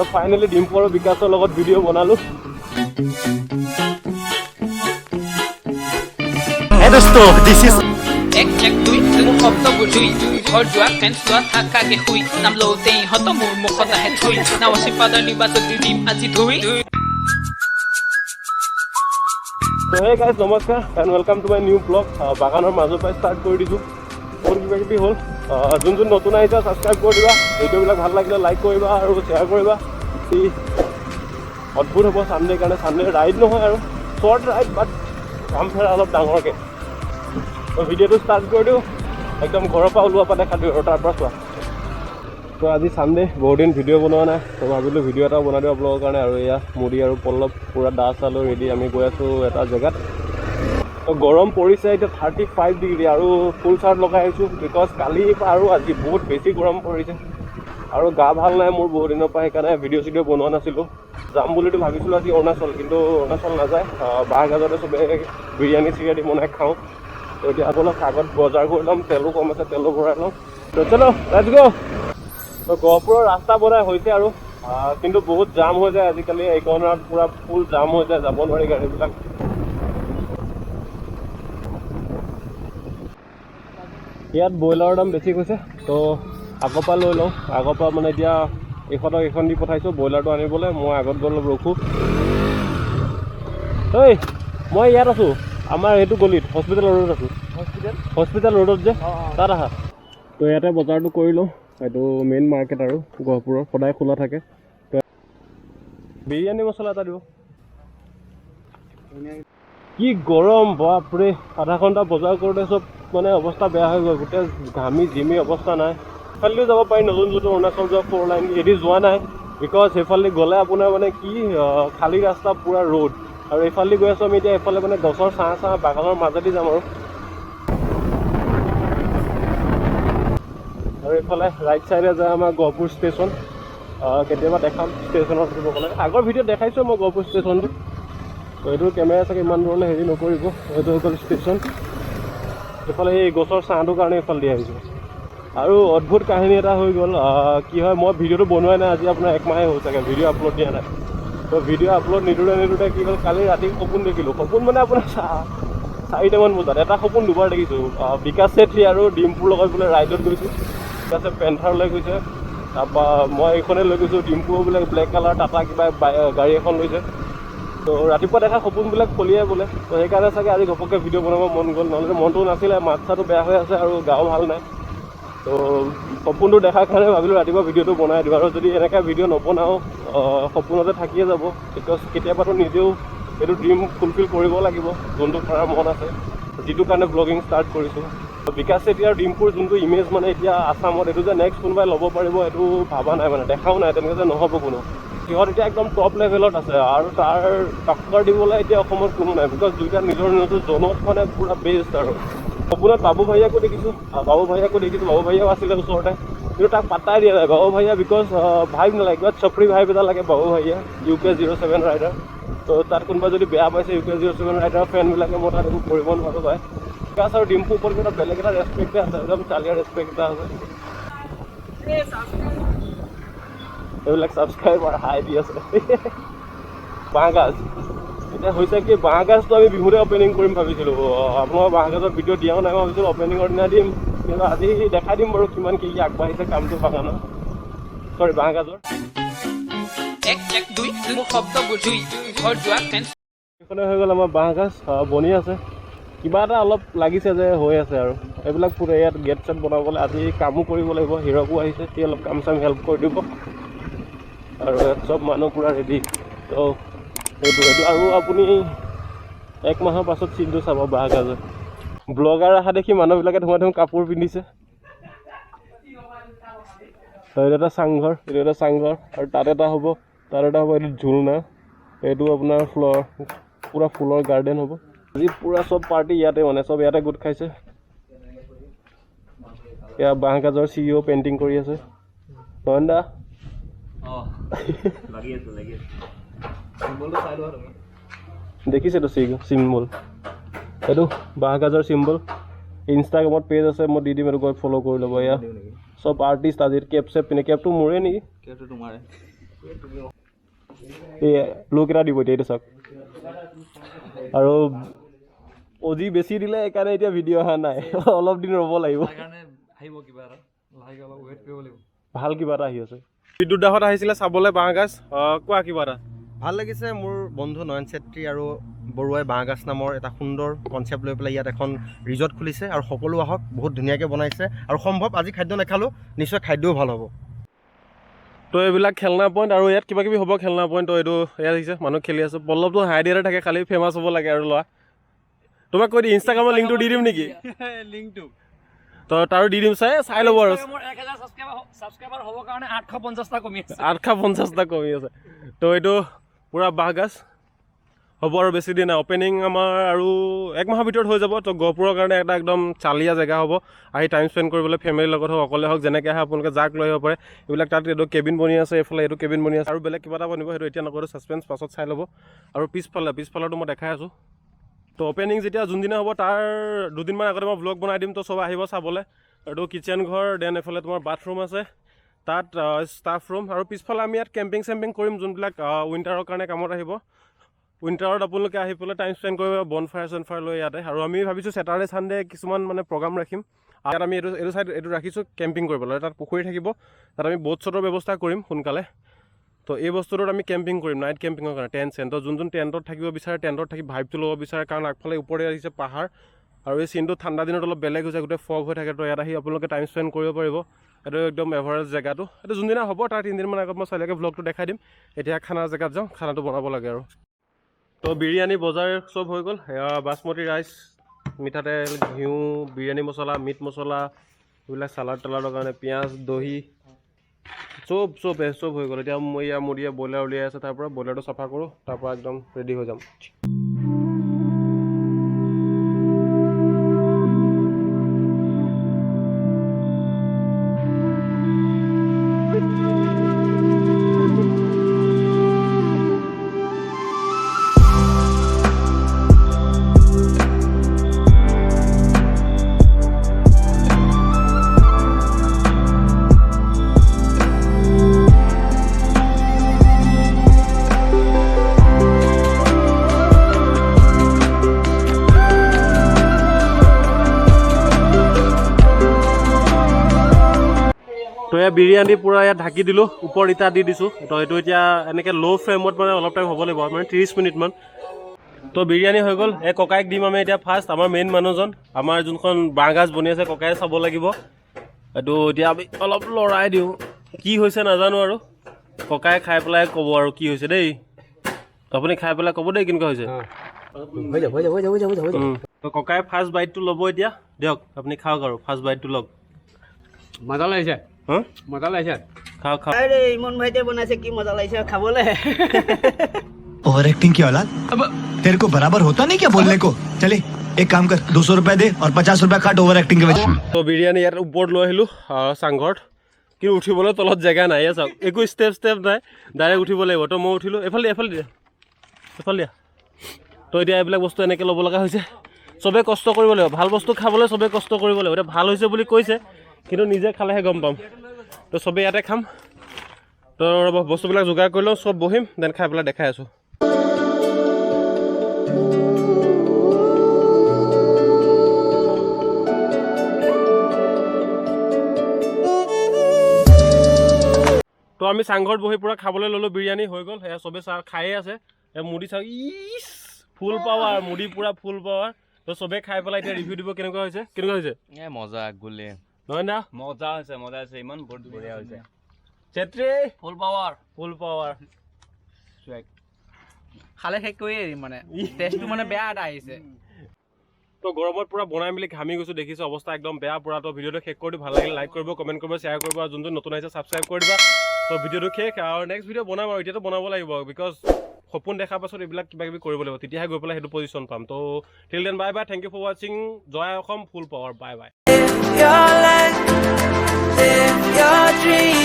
তো ফাইনেলি ডিম্পু আৰু বিকাশৰ লগত ভিডিঅ' বনালোঁ। দোস্ত, this is এক এক দুই, মোৰ শব্দবোৰ জুই। ঘৰ যোৱা, ফেন চোৱা, থাকাগে শুই। নাম লওঁতে ইহঁত মোৰ মুখত আহে থুই। নাৱাচি পাদাৰ নিবা যদি দিম আজি ধুই। তো হে গাইজ, নমস্কাৰ and welcome to my new vlog। বাগানৰ মাজৰ পৰাই ষ্টাৰ্ট কৰি দিছোঁ। বহুত কিবা কিবি হ'ল। যোন যোন নতুন আহিছে, ছাবস্ক্ৰাইব কৰি দিবা। ভিডিঅ'বিলাক ভাল লাগিলে লাইক কৰিবা আৰু শ্বেয়াৰ কৰিবা। ই অদ্ভুত হ'ব চানডে কাৰণে। চানডে ৰাইড নহয় আৰু শ্বৰ্ট ৰাইড, বাট কাম ফেৰা অলপ ডাঙৰকৈ। তো ভিডিঅ'টো ষ্টাৰ্ট কৰি দিওঁ। একদম ঘৰৰ পৰা ওলোৱাৰ পৰা দেখা দিওঁ আৰু তাৰ পৰা চোৱা। তো আজি চানডে, বহুত দিন ভিডিঅ' বনোৱা নাই, তো ভাবিলোঁ ভিডিঅ' এটাও বনাই দিওঁ আপোনালোকৰ কাৰণে। আৰু এয়া মুড়ি আৰু পল্লৱ পূৰা দা চালো ৰেডি। আমি গৈ আছোঁ এটা জেগাত। তো গৰম পৰিছে এতিয়া 35 ডিগ্ৰী আৰু ফুল চাৰ্ট লগাই আহিছোঁ, because কালি আৰু আজি বহুত বেছি গৰম পৰিছে। আৰু গা ভাল নাই মোৰ বহুত দিনৰ পৰা, সেইকাৰণে ভিডিঅ' চিডিঅ' বনোৱা নাছিলোঁ। যাম বুলিতো ভাবিছিলোঁ আজি অৰুণাচল, কিন্তু অৰুণাচল নাযায়। বাঁহগাজতে চবে বিৰিয়ানী চিৰিয়ানী বনাই খাওঁ। তো এতিয়া অলপ আগত বজাৰ কৰি ল'ম, তেলো কম আছে, তেলো ভৰাই ল'ম। তো চলো, let's go। তো গহপুৰৰ ৰাস্তা বনাই হৈছে আৰু কিন্তু বহুত জাম হৈ যায় আজিকালি। এইকণত পূৰা ফুল জাম হৈ যায়, যাব নোৱাৰি গাড়ীবিলাক। ইয়াত ব্ৰইলাৰৰ দাম বেছি কৈছে, তো আগৰ পৰা লৈ লওঁ। আগৰ পৰা মানে এতিয়া এইখনক এইখন দি পঠাইছোঁ ব্ৰইলাৰটো আনিবলৈ। মই আগত গৈ অলপ ৰখোঁ। ঐ, মই ইয়াত আছোঁ, আমাৰ এইটো গলিত হস্পিটেল ৰোডত আছোঁ। হস্পিটেল? হস্পিটেল ৰোডত যে, তাত আহা। তো ইয়াতে বজাৰটো কৰি লওঁ। এইটো মেইন মাৰ্কেট আৰু গহপুৰৰ, সদায় খোলা থাকে। তো বিৰিয়ানী মছলা এটা দিব। কি গৰম বাপৰে! আধা ঘণ্টা বজাৰ কৰোঁতে চব মানে অৱস্থা বেয়া হৈ গ'ল। গোটেই ঘামি জিমি অৱস্থা নাই। সেইফালেদিও যাব পাৰি, নতুন যোনটো অৰুণাচল যোৱা ফ'ৰ লাইন, এদি যোৱা নাই, because সেইফালেদি গ'লে আপোনাৰ মানে কি খালী ৰাস্তা, পূৰা ৰ'দ। আৰু এইফালেদি গৈ আছোঁ আমি এতিয়া। এইফালে মানে গছৰ ছাঁ ছাঁ বাগানৰ মাজেদি যাম আৰু। আৰু এইফালে ৰাইট চাইডে যায় আমাৰ গহপুৰ ষ্টেচন। কেতিয়াবা দেখাম ষ্টেচনত উঠিব গ'লে। আগৰ ভিডিঅ'ত দেখাইছোঁ মই গহপুৰ ষ্টেচনটো। তো এইটো কেমেৰা চাগে ইমান দূৰলৈ হেৰি নকৰিব। এইটো হৈ গ'ল ষ্টেচন। এইফালে এই গছৰ ছাঁটোৰ কাৰণে এইফালে দি আহিছোঁ। আৰু অদ্ভুত কাহিনী এটা হৈ গ'ল। কি হয়, মই ভিডিঅ'টো বনোৱাই নাই। আজি আপোনাৰ এক মাহে হ'ল চাগে ভিডিঅ' আপলোড দিয়া নাই। তো ভিডিঅ' আপলোড নিদিওঁতে নিদিওঁতে কি হ'ল, কালি ৰাতি সপোন দেখিলোঁ। সপোন মানে আপোনাৰ 4টামান বজাত এটা সপোন দুবাৰ দেখিছোঁ। বিকাশ চেত্ৰী আৰু ডিম্পুৰ লগত বোলে ৰাইডত গৈছোঁ। বিকাশে পেন্থাৰ লৈ গৈছে, তাৰপৰা মই এইখনে লৈ গৈছোঁ। ডিম্পুও বোলে ব্লেক কালাৰ টাটা কিবা গাড়ী এখন লৈছে। তো ৰাতিপুৱা দেখা সপোনবিলাক ফলিয়াই বোলে। তো সেইকাৰণে চাগে আজি ঘপককৈ ভিডিঅ' বনাব মন গ'ল, নহ'লে মনটো নাছিলে। মাত চাটো বেয়া হৈ আছে আৰু গাও ভাল নাই। তো সপোনটো দেখাৰ কাৰণে ভাবিলোঁ ৰাতিপুৱা ভিডিঅ'টো বনাই দিওঁ। আৰু যদি এনেকৈ ভিডিঅ' নবনাওঁ, সপোনতে থাকিয়ে যাব, because কেতিয়াবাতো নিজেও এইটো ড্ৰিম ফুলফিল কৰিব লাগিব, যোনটো কৰাৰ মন আছে, যিটো কাৰণে ব্লগিং ষ্টাৰ্ট কৰিছোঁ। বিকাশ চেত্ৰী আৰু ডিম্পুৰ যোনটো ইমেজ মানে এতিয়া আছামত, এইটো যে নেক্সট কোনোবাই ল'ব পাৰিব সেইটো ভবা নাই, মানে দেখাও নাই তেনেকৈ যে নহ'ব কোনো। সিহঁত এতিয়া একদম টপ লেভেলত আছে আৰু তাৰ টক্কৰ দিবলৈ এতিয়া অসমত কোনো নাই, because দুইটা নিজৰ নিজৰ জ'নত মানে পূৰা বেষ্ট। আৰু সপোনত বাবু ভাইয়াকো দেখিছোঁ, বাবু ভাইয়াকো দেখিছোঁ। বাবু ভাইয়াও আছিলে ওচৰতে, কিন্তু তাক পাত্তাই দিয়া নাই বাবু ভাইয়া, because vibe নালাগে, কিবা চপৰি ভাইব এটা লাগে। বাবু ভাইয়া UK 07 rider. তো তাত কোনোবা যদি বেয়া পাইছে UK 07 ৰাইডাৰৰ ফেনবিলাকে, মই তাত একো কৰিব নোৱাৰোঁ ভাই। বিকাশ আৰু ডিম্পুৰ ওপৰত কিবা এটা বেলেগ এটা ৰেচপেক্টে আছে, একদম চালিয়া ৰেচপেক্ট এটা আছে। এইবিলাক ছাবস্ক্ৰাইবাৰ হাই দি আছে। বাঁহগাজ এতিয়া হৈছে কি, বাঁহগাজটো আমি বিহুতে অ'পেনিং কৰিম ভাবিছিলোঁ। আপোনালোকৰ বাঁহগাজৰ ভিডিঅ' দিয়াও নাই। মই ভাবিছিলোঁ অ'পেনিঙৰ দিনা দিম, কিন্তু আজি দেখাই দিম বাৰু কিমান কি কি আগবাঢ়িছে কামটো বাগানৰ, চৰি, বাঁহগাজৰ। এক এক দুই, মোৰ শব্দবোৰ জুই। ঘৰ যোৱা, ফেন এইখনে হৈ গ'ল আমাৰ বাঁহগাজ। বনি আছে, কিবা এটা অলপ লাগিছে যে হৈ আছে। আৰু এইবিলাক পুৰা ইয়াত গেট চেট বনাবলৈ আজি কামো কৰিব লাগিব। হিৰকো আহিছে, সি অলপ কাম চাম হেল্প কৰি দিব। আৰু ইয়াত চব মানুহ পূৰা ৰেডি। তো সেইটো আৰু আপুনি এক মাহৰ পাছত চিনটো চাব বাঁহগাজৰ। ব্লগাৰ অহা দেখি মানুহবিলাকে ধুমা ধুম কাপোৰ পিন্ধিছে। তো এইটো এটা চাংঘৰ, এইটো এটা চাংঘৰ আৰু তাত এটা হ'ব, তাত এটা হ'ব। এইটো ঝুলনা, এইটো আপোনাৰ ফ্লৰ, পূৰা ফুলৰ গাৰ্ডেন হ'ব। আজি পূৰা চব পাৰ্টি ইয়াতে, মানে চব ইয়াতে গোট খাইছে। এয়া বাঁহগাজৰ চি ইঅ' পেইণ্টিং কৰি আছে। নয়ন দা। অঁ, লাগি আছো, লাগি আছো। চিম্বলটো চাই লোৱা তুমি। দেখিছেতো চিম্বল, এইটো বাঁহগাজৰ চিম্বল। ইনষ্টাগ্ৰামত পেজ আছে, মই দি দিম, এইটো গৈ ফ'ল' কৰি ল'ব। এয়া দিওঁ নেকি? চব আৰ্টিষ্ট আজিৰ কেপ চেপ পিন্ধে। কেপটো মোৰে নেকি? কেপটো তোমাৰে। এই লোক এটা দিব এতিয়া, এইটো চাওক। আৰু অজি বেছি দিলে, সেইকাৰণে এতিয়া ভিডিঅ' অহা নাই। অলপ দিন ৰ'ব লাগিব। সেইকাৰণে আহিব কিবা এটা লাহেকৈ, অলপ ৱেইট কৰিব লাগিব। ভাল কিবা এটা আহি আছে। বিদ্যুৎ দাহঁত আহিছিলে চাবলৈ বাঁহগাজ। কোৱা কিবা এটা। ভাল লাগিছে। মোৰ বন্ধু নয়ন চেত্ৰী আৰু বৰুৱাই বাঁহগাজ নামৰ এটা সুন্দৰ কনচেপ্ট লৈ পেলাই ইয়াত এখন ৰিজৰ্ট খুলিছে আৰু সকলো আহক। বহুত ধুনীয়াকৈ বনাইছে আৰু সম্ভৱ আজি খাদ্য নাখালোঁ, নিশ্চয় খাদ্যও ভাল হ'ব। তো এইবিলাক খেলনা পইণ্ট আৰু ইয়াত কিবা কিবি হ'ব, খেলনা পইণ্ট। তো এইটো ইয়াত আহিছে, মানুহ খেলি আছে। পল্লৱটো হাই দিয়াতে থাকে, খালি ফেমাছ হ'ব লাগে আৰু ল'ৰা। তোমাক কৈ দি ইনষ্টাগ্ৰামৰ লিংকটো দি দিম নেকি? লিংকটো। তো তাৰো দি দিম, চাই চাই ল'ব আৰু। মোৰ 1000 ছাবস্ক্ৰাইবাৰ হ'বৰ কাৰণে 850টা কমি আছে। 850টা কমি আছে। তো এইটো পূৰা বাঁহগাজ হ'ব আৰু বেছি দিন নাই। অ'পেনিং আমাৰ আৰু এক মাহৰ ভিতৰত হৈ যাব। তো গহপুৰৰ কাৰণে এটা একদম চালিয়া জেগা হ'ব, আহি টাইম স্পেণ্ড কৰিবলৈ, ফেমিলিৰ লগত হওক, অকলে হওক, যেনেকৈ আহে আপোনালোকে যাক লৈ আহিব পাৰে। এইবিলাক তাত এইটো কেবিন বনি আছে, এইফালে এইটো কেবিন বনি আছে আৰু বেলেগ কিবা এটা বনিব। সেইটো এতিয়া নকৰোঁ, ছাছপেঞ্চ, পাছত চাই ল'ব। আৰু পিছফালে, পিছফালৰটো মই দেখাই আছোঁ। তো অ'পেনিং যেতিয়া যোনদিনা হ'ব, তাৰ দুদিনমান আগতে মই ভ্লগ বনাই দিম। তো চব আহিব চাবলৈ। আৰু কিটচেন ঘৰ, then এইফালে তোমাৰ বাথৰুম আছে, তাত ষ্টাফ ৰুম আৰু পিছফালে আমি ইয়াত কেম্পিং চেম্পিং কৰিম, যোনবিলাক উইণ্টাৰৰ কাৰণে কামত আহিব। উইণ্টাৰত আপোনালোকে আহি পেলাই টাইম স্পেণ্ড কৰিব বনফায়াৰ চনফায়াৰ লৈ ইয়াতে। আৰু আমি ভাবিছোঁ ছেটাৰডে ছানডে কিছুমান মানে প্ৰগ্ৰাম ৰাখিম ইয়াত। আমি এইটো ছাইড এইটো ৰাখিছোঁ কেম্পিং কৰিবলৈ। তাত পুখুৰী থাকিব, তাত আমি ব'ট চটৰ ব্যৱস্থা কৰিম সোনকালে। তো এই বস্তুটোত আমি কেম্পিং কৰিম, নাইট কেম্পিঙৰ কাৰণে টেণ্ট চেণ্ট। যোন যোন টেণ্টত থাকিব বিচাৰে, টেণ্টত থাকি ভাইবটো ল'ব বিচাৰে, কাৰণ আগফালে ওপৰতে আহিছে পাহাৰ আৰু এই চিনটো ঠাণ্ডা দিনত অলপ বেলেগ হৈ যায়, গোটেই ফগ হৈ থাকে। তো ইয়াত আহি আপোনালোকে টাইম স্পেণ্ড কৰিব পাৰিব। এইটো একদম এভাৰেজ জেগাটো। এইটো যোনদিনা হ'ব, তাৰ 3 দিনমান আগত মই চাৰিয়াকে ভ্লগটো দেখাই দিম। এতিয়া খানাৰ জেগাত যাওঁ, খানাটো বনাব লাগে আৰু। তো বিৰিয়ানী বজাৰ চব হৈ গ'ল। এয়া বাচমতি ৰাইচ, মিঠাতেল, ঘিউ, বিৰিয়ানী মছলা, মিট মছলা, এইবিলাক চালাড তালাডৰ কাৰণে পিঁয়াজ, দহি, চব চব চব হৈ গ'ল। এতিয়া মই ইয়াৰ মুড়িয়ে ব্ৰইলাৰ উলিয়াই আছে, তাৰ পৰা ব্ৰইলাৰটো চাফা কৰোঁ, তাৰপৰা একদম ৰেডি হৈ যাম। তো ইয়াত বিৰিয়ানী পূৰা ইয়াত ঢাকি দিলোঁ, ওপৰত ইটা দি দিছোঁ। তো এইটো এতিয়া এনেকৈ ল' ফ্লেমত মানে অলপ টাইম হ'ব লাগিব, মানে 30 মিনিটমান। তো বিৰিয়ানী হৈ গ'ল। এই ককাইক দিম আমি এতিয়া ফাৰ্ষ্ট। আমাৰ মেইন মানুহজন, আমাৰ যোনখন বাঁহগাজ বনি আছে, ককায়ে চাব লাগিব এইটো। এতিয়া আমি অলপ লৰাই দিওঁ, কি হৈছে নাজানো আৰু ককায়ে খাই পেলাই ক'ব আৰু কি হৈছে দেই। আপুনি খাই পেলাই ক'ব দেই কেনেকুৱা হৈছে। হৈ যাব, হৈ যাব, হৈ যাব, হৈ যাব, হৈ যাব। তো ককায়ে ফাৰ্ষ্ট বাইটটো ল'ব এতিয়া। দিয়ক, আপুনি খাওক আৰু ফাৰ্ষ্ট বাইটটো লওক। মজা লাগিছে। হা? মজা লাগিছে। খাওক, খাওক। আৰে, ইমন ভাইতে বনাইছে, কি মজা লাগিছে খাবলৈ। ओवर एक्टिंग की औलाद, तेरे को बराबर होता नहीं क्या बोलने को? चले, एक काम कर, 200 रुपया दे और 50 रुपया काट ओवर एक्टिंग के वजह। তো বিৰিয়ানী ইয়াত ওপৰত লৈ আহিলোঁ চাংঘৰত, কিন্তু উঠিবলৈ তলত জেগা নাই। এয়া চাওক, একো ষ্টেপ ষ্টেপ নাই, ডাইৰেক্ট উঠিব লাগিব। তো মই উঠিলোঁ। এইফালে দিয়া, এইফালে দিয়া, এইফালে দিয়া। তো এতিয়া এইবিলাক বস্তু এনেকৈ ল'ব লগা হৈছে। চবেই কষ্ট কৰিব লাগিব, ভাল বস্তু খাবলৈ চবেই কষ্ট কৰিব লাগিব। এতিয়া ভাল হৈছে বুলি কৈছে, কিন্তু নিজে খালেহে গম পাম। তো চবেই ইয়াতে খাম। তো ৰ'ব, বস্তুবিলাক যোগাৰ কৰি লওঁ, চব বহিম, then খাই পেলাই দেখাই আছোঁ। তো আমি চাংঘৰত বহি পূৰা খাবলৈ ল'লোঁ। বিৰিয়ানী হৈ গ'ল, সেয়া চবেই চাহ খায়ে আছে। এ মুডি চাওক, ইচ, ফুল পাৱাৰ মুডি, পূৰা ফুল পাৱাৰ। তো চবেই খাই পেলাই এতিয়া ৰিভিউ দিব কেনেকুৱা হৈছে, কেনেকুৱা হৈছে। এ মজা গুলে। নহয় না? মজা হৈছে, মজা হৈছে, ইমান বহুত বঢ়িয়া হৈছে। চেত্ৰী। ফুল পাৱাৰ। ফুল পাৱাৰ। খালে শেষ কৰিয়ে এৰিম, মানে টেষ্টটো মানে বেয়া এটা আহিছে। তো গৰমত পূৰা বনাই মেলি ঘামি গৈছোঁ, দেখিছোঁ অৱস্থা একদম বেয়া পূৰা। তো ভিডিঅ'টো শেষ কৰি দিওঁ। ভাল লাগিলে লাইক কৰিব, কমেণ্ট কৰিব, শ্বেয়াৰ কৰিব আৰু যোন যোন নতুন আহিছে ছাবস্ক্ৰাইব কৰি দিবা। তো ভিডিঅ'টো শেষ আৰু নেক্সট ভিডিঅ' বনাম আৰু এতিয়াতো বনাব লাগিব, because সপোন দেখাৰ পাছত এইবিলাক কিবা কিবি কৰিব লাগিব, তেতিয়াহে গৈ পেলাই সেইটো পজিশ্যন পাম। তো till then, bye bye, thank you for watching. Joy Assam, full power, bye bye. Your life, live your dream.